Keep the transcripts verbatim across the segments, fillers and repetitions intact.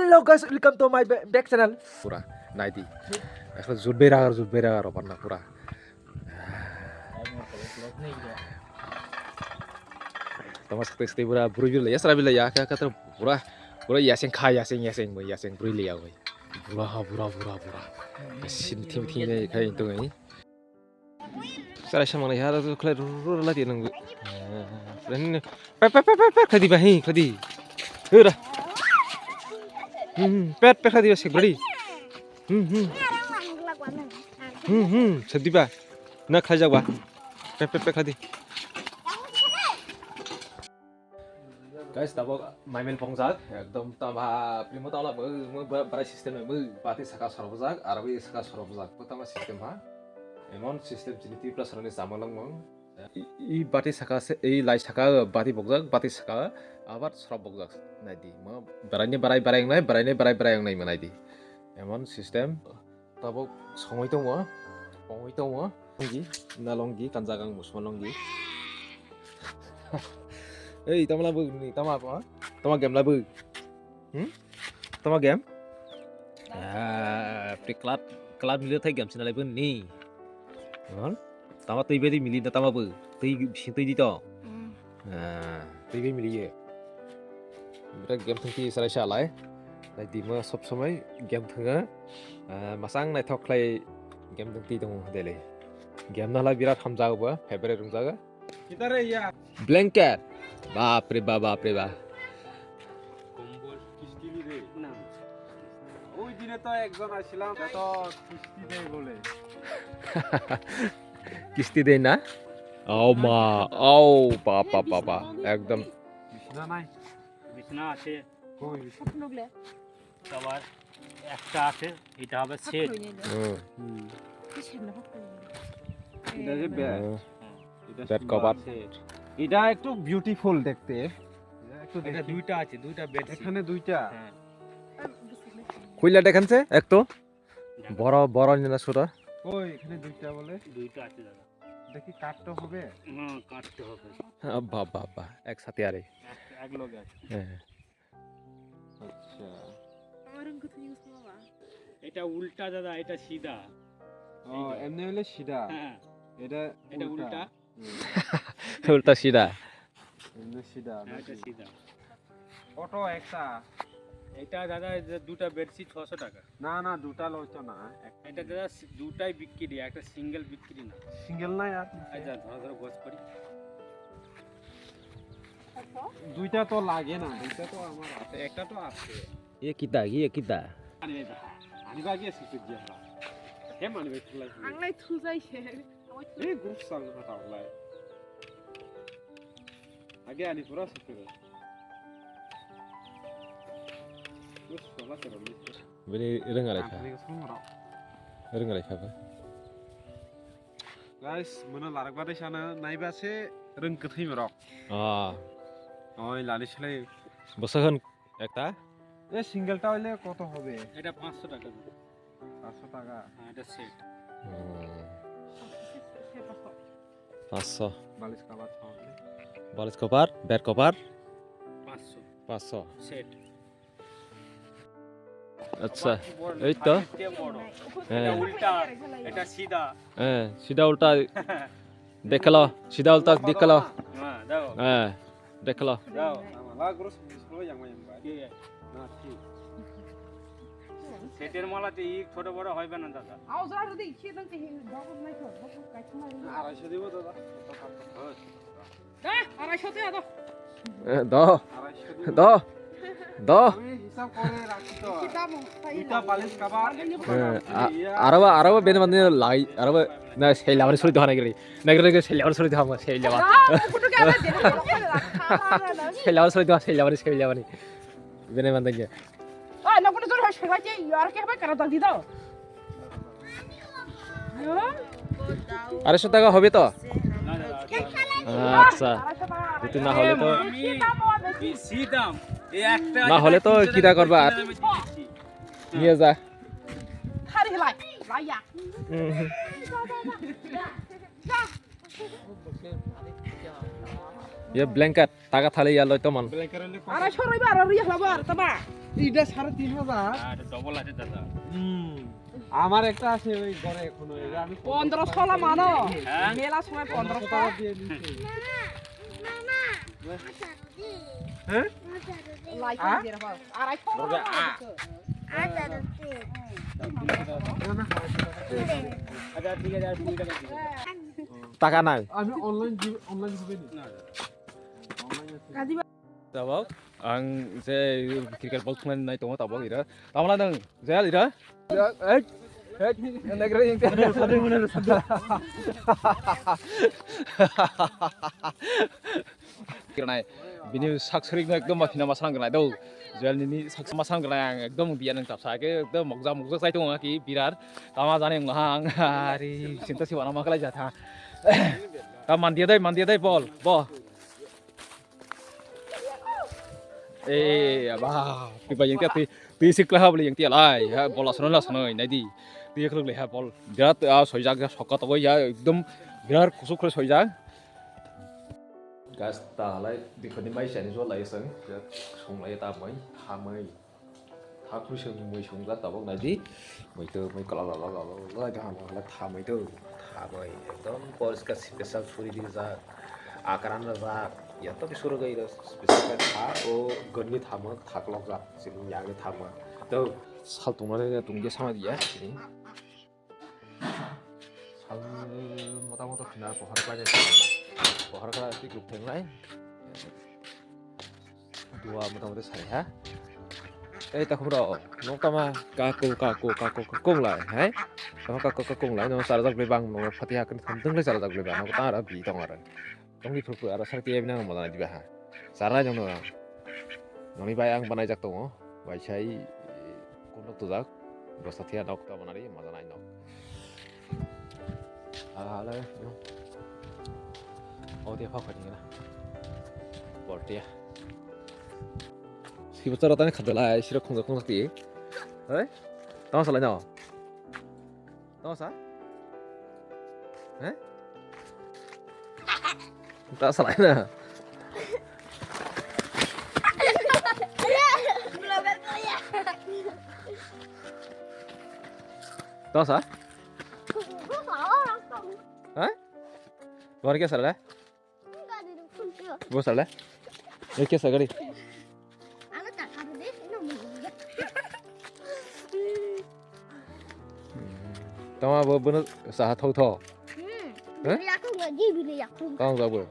Hello guys, welcome to my ba-, back channel. Pura naidi. Ekla jut bera, jut bera aro panna pura. Tama sakte sakte pura buru bila ya sara bila ya ka ka pura pura yaseng kha yaseng yaseng bai yaseng buru le ya bai. Pura ha pura pura pura. Sin thim thim ne khai tu ngai. Sara samang ya ra khlai ru ru la ti nang. Pe pe pe pe pe khai di ba hi khai di. Hura. Hmm, pet pet khai di ba sek bari. Hmm, hmm. Hmm, hmm, sadiba. Na khaijak ba. Pek pek pek khadi. Guys, tabok maimen pongjak, ekdom tama primo tama mo mo ba- barai system mo bati saka sorobjak, arabi saka sorobjak, ko tama system ha. Emon system chini Tripura saroni sama langmang. I, i bati saka se, i lai saka bati bokjak, bati saka abar sorobjak. Naidi, mo barai ni barai barai nai, barai ni barai barai nai manaidi. Emon system. Tabuk songwi tongo, pongwi tongo. Longgi, na longgi, kanjak ang musma longgi. Ei, tama labu ni, tama apa? Tama game labu. Hmm? Tama game? Ah, pri club, club nilo thai game sinalai bun ni. Hon? Tama twi bedi mili na tama bu. Twi, twi di to. Hmm. Ah, twi bedi mili ye. Bita game thengti sarai salai. Nai dima sob somoi game thenga. Ah, masang naithok khlai game thengti tongo dele. Game nalai birat hamjago ba, favorite rungjago. Kita re ya. Blanket. Bap re ba, bap re ba. কম্বল। কিস্তি নিবে? না। ওই দিনে তো একজন আসছিলাম, এত কিস্তি দেয় বলে। কিস্তি দেয় না? ও মা, ও বাবা, বাবা, একদম। বিছনা নাই। বিছনা আছে। কই বিছনা? আবার একটা আছে, এটা হবে সেট। হুম। হুম। এটা যে বেড। হুম। এটা বেড সুন্দর কভার। আছে। এটা একটু বিউটিফুল দেখতে। এটা একটু এটা দেখি। দুইটা আছে, দুইটা বেডশিট। এখানে দুইটা? হ্যাঁ। খুইলা দেখানছে একটু? দেখো। বড়, বড় নিয়ে না ছোট? কই এখানে দুইটা বলে? দুইটা আছে দাদা। দেখি কাটতে হবে? হ্যাঁ, কাটতে হবে। আব্বা, আব্বা, আব্বা, একসাথে আরে। এক, এক লগে আছে। হ্যাঁ। আচ্ছা। আমার রং কোথায় ইউজ করবো? এটা উল্টা দাদা, এটা সিধা। ও, এই যে। এমনি হলে সিধা। হ্যাঁ। এটা এটা উল্টা। উল্টা। হুম। উল্টা সিধা। এমনি সিধা, হ্যাঁ, এটা নাকি? সিধা। কত একটা? এটা দাদা, এই যে দুটা বেডশিট ছশো টাকা। না, না, দুটা লইতো না। এক- এটা দাদা সি-, দুটাই বিক্রি, একটা সিঙ্গেল বিক্রি না। সিঙ্গেল নাই আর? এই যা, ধরো, ধরো, গজ করি। দুইটা তো লাগে না, দুইটা তো আমার আছে, একটা তো আছে। এ কিতা, এ কিতা? আরে, আরে, বাকি আছে তো দিয়া। হে মানে, ভাই, খোলা আছে। আংলাই থুজাই সে। এই গ্রুপ সাং না তাহলে। আগে আনি পুরা সত্যি। গ্রুপ সাং না তাহলে। Bini rwnga lai kha. Rwnga lai kha ba. Guys, mano larak bade sana naiba se rwng kwthwi morok. Ah. Oi, lani sele. Bwsa hwn ekta? এ সিঙ্গেলটা হইলে কত হবে? এটা পাঁচশো টাকা। পাঁচশো টাকা? হ্যাঁ, এটা সেট। হুম। পাঁচশো। বালিশ কভার সহ। বালিশ কভার, বেড কভার? পাঁচশো। পাঁচশো। সেট। আচ্ছা, এই তো। এটা হ্যাঁ। উল্টা, এটা সিধা। হ্যাঁ, সিধা উল্টা। দেখে লো, সিধা উল্টা দেখে লো। হ্যাঁ, দাও। হ্যাঁ, দেখে লো। দাও। সেটের মালাতে ই ছোট বড় হইবে না দাদা। আড়াইশো দিব দাদা। হ্যাঁ। দা, আড়াইশো টাকা দাও। এ, দ। আড়াইশো দিব। দ। দ। আমি হিসাব করে রাখি তো। কি দাম? দুইটা বালিশ কভার। এ, আ-, আরো, আরো বেনে মানে লাই, আরো না, সেই লাভারি সরি দোকানে গেলি। না গেলে সেই লাভারি সরি দোকানে, সেই লাভারি। না, ওগুলোকে আবার দেবে, ওগুলোকে রাখা, না, না, না। সেই লাভারি সরি দোকানে, সেই লাভারি, সেই লাভারি। বেনে মানে গিয়ে। ওই, না, কোনো জোর হয়, সবাইকে ইয়ার কি হবে, কারা দাও, দিয়ে দাও। আড়াইশো টাকা হবে তো? আচ্ছা, যদি না হলে তো, কি দাম? এই একটা না হলে তো কিটা করবা আর? নিয়ে যা। আরে লাই, লাইয়া। হুম। Ye blanket, taka thali ya loi toman. Blanket le kok. Arai soroi ba, arai ya hla ba, tama. Ida sare tin hajar. Ah, double ase dada. Hmm. Amar ekta ase oi gore ekhono, ida ami pondro sola mano. Ha? Mela somoy pondro sola. Mama, mama. Hah? Lai khe jera ba. Arai soroi ba. Taka nai. Ami online online jibe ni. Tabok, ang je cricket ball thungnai nai tongo tabok ira. Tamla nang, je ira. Ira, eh, eh, negra yang tiada. Kira nai, bini sak serik no ekdom ma phina masang kira nai do. Jual nini sak masang kira nai, ang ekdom dia nang tapsa ke ekdom mokjak mokjak sai tongo ki birar. Tama jani ang ha ang hari sinta si wana makalai jatha. Ta mandia dai, mandia dai bol, bo. Eh, aba, twi bai yang twi, twi sik lah beli yang twi lai, ha, bol asno lah asno, nai di. Twi khuluk le ha bol. Birat, ah, soijak ya, sokka to ya, ekdom birat kusuk kre soijak. Gas ta lai, di khani mai sani jo lai sang, ya, song lai ta mai, ha mai. Tha khuri se mui sung jak tabok nai di. Mui to mui kala la la la la la ga ma la tha mui to. Tha mui ekdom poriskar special suri di jak. Akaran rajak. Ya to bisur gai ro special khe tha o gani tha mo tha klok jak. Sini yang ni tha mo. To sal tong na tung ge sama di ya. Sini. Sal mota mota khna pohor khlai nai, pohor khlai twi group thang nai. Dua mota mota sai ha. Ei takhum rok, nok tama kaku kaku kaku kaku lai hai. Tama kaku kaku lai, no sarajak bebang no phati ha kan thang lai sarajak bebang no tara bi tong ara. Tongdi phuru phuru aro sakti ebina ang moda diba ha. Sarnai jong no. Noni bai ang banai jak tongo. Bai sai kundok tujak. Bosta thia nok ta banari moda nai nok. Ala ala no. O dia phak phak ni na. Bol tia. Si bachar tani khadalai sira khongjak khongjak ti. Hai? Tama salai no. Tama sa? Eh? Ta salai na. Tama sa? Eh? Luar ke salai? Bo salai. Ye kesa gari. Ano tak karo de, no mo. Tama bo bono saha thok thok. Hmm. Eh? Bili yakung ga, ji bili yakung. Tang jabo.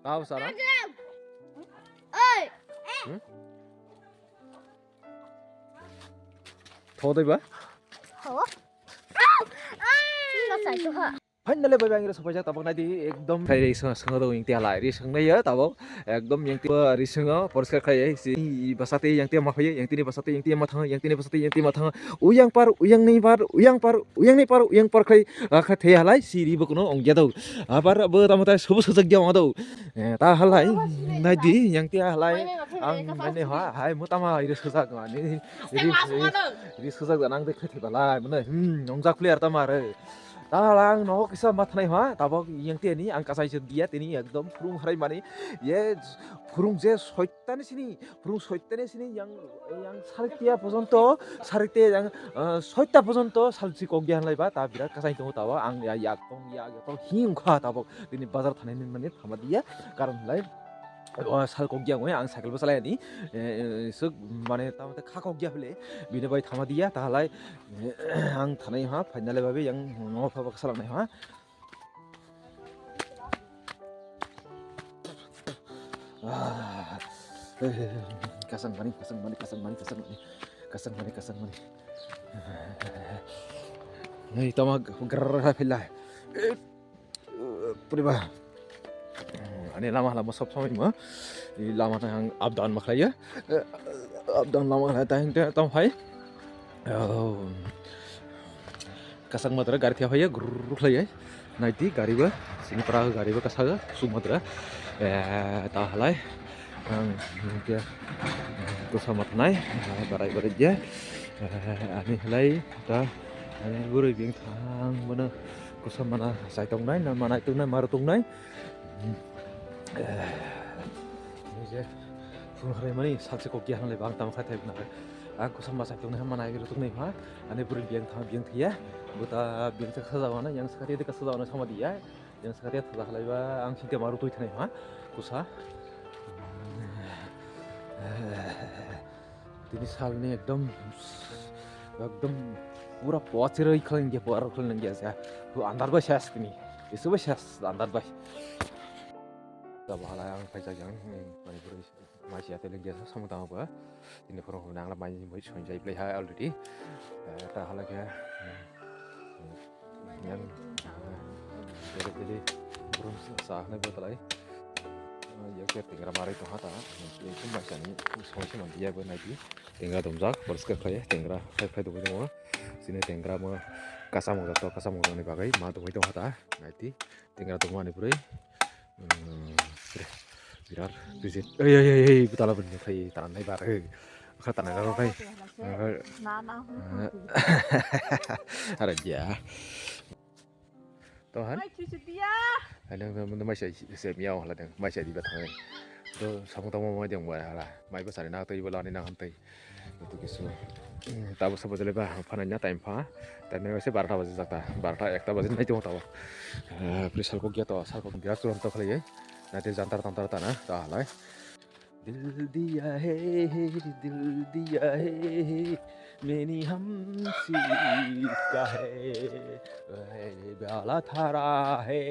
Tau sara. Oi. Hmm? Tho dai ba? Tho. Nggak sah itu ha. Finally bai bai ang ri sopaijak tabok nai di ekdom khai ri song song do yang tiya lai ri song nai ya tabok ekdom yang tiya ri song o poriskar khai si basate yang tiya ma phai yang tini basate yang tiya ma thang yang tini basate yang tiya ma thang uyang par uyang ni par uyang par uyang ni par uyang par khai akha the halai si ri bo kuno ong ya do abar bo tamo tai sobo sojak ya ma do ta halai nai di yang tiya halai ang nai ha hai mo tama ri sojak mani ri sojak da nang de khai the balai mane hmm ong jak player tama re. Tahala ang nogo kisa ma thanai ha, tabok yang tini ang kasai se dia tini ekdom phurung harai mani, ye phurung je soitani sini, phurung soitani sini yang yang sariktia pojonto, sarikte yang soita pojonto salsi kok dia hanlai ba, ta birat kasai tongo tabok ang ya yak tong ya ya tong him kha tabok tini bazar thanai ni mani thama dia karon lai. O sal kok dia ang cycle bo salai ani, suk mane tamo kha kok dia hole bini bai thama dia tahalai. Ang thanai ha, finally babi yang no pha bak salang nai ha. Ah, kasang mani, kasang mani, kasang mani, kasang mani, kasang mani, kasang mani. Nei tama ger ha philai. Puriba. Ani lama lama sob samai ma. I lama tang up down ma khlaiya. Up down lama khlai tang tang tang phai. Oh. Kasang matra gari thia phaiya gurur khlaiya. Naiti gari ba sini pra gari ba kasaga suk matra. Eh ta halai. Ang nungkia kosa matnai barai barai ya. Ani halai ta ani gurui bing thang mana. Kosa mana sai tongnai, na manai tongnai, maro tongnai. Ni je phung halai mani salse kok ya halai bang tam khai thai bwnai. Ang kusa masa tong ha mana iro tong nai ha. Ani buri biang thang biang thia. Buta biang thak saja wana yang sakati de ka saja wana sama dia. Yang sakati thaja halai ba ang sinte maru tui thanai ha. Kusa. Tini salni ekdom, ekdom pura pochiroi khlai nangya, pura khlai nangya ja. Tu andar bai ses tini. Isu bai ses andar bai. Ta bahala ang paisa jang, mani pura mai sia teleng dia sama tama ba. Tini phoro hwnwi nangla mai bai sonjai play ha already. Eh, ta hala khe, hmm, yang, eh, bere bere brum sa hwnwi bo talai. Eh, ya khe tingra marai tong ha ta. Yang kum mai sani sonjai man dia bo nai di. Tingra domjak, poriskar khlai, tingra khai khai dogwi tongo. Sini tingra mo kasa mokjak to, kasa mokjakni bagwi ma dogwi tong ha ta. Nai di, tingra tongmani puri. Hmm, birat busy. Ei, ei, ei, ei, butala bini khai tanai bar. Ei, kha tanai bar khai. Na, na, hu, hu, hu. Ara dia. To han? Mai chuchu dia. Ano, ano, ano, mai sai se miau hala deng. Mai sai di batang. To samung tamo mai deng hala. Mai basari na tei bolani na han tei. Itu kisu. Hmm, tabo sabo jele ba phana nya time pha. Time se barota baje jakta. Barota ekta baje nai tong tabo. Eh, pri salko gya to, salko birat turon to khlai. Na te jantar tantar ta na, ta halai. दिल दिया है, दिल दिया है, मैंने हम सीखा है, वह प्याला थारा है।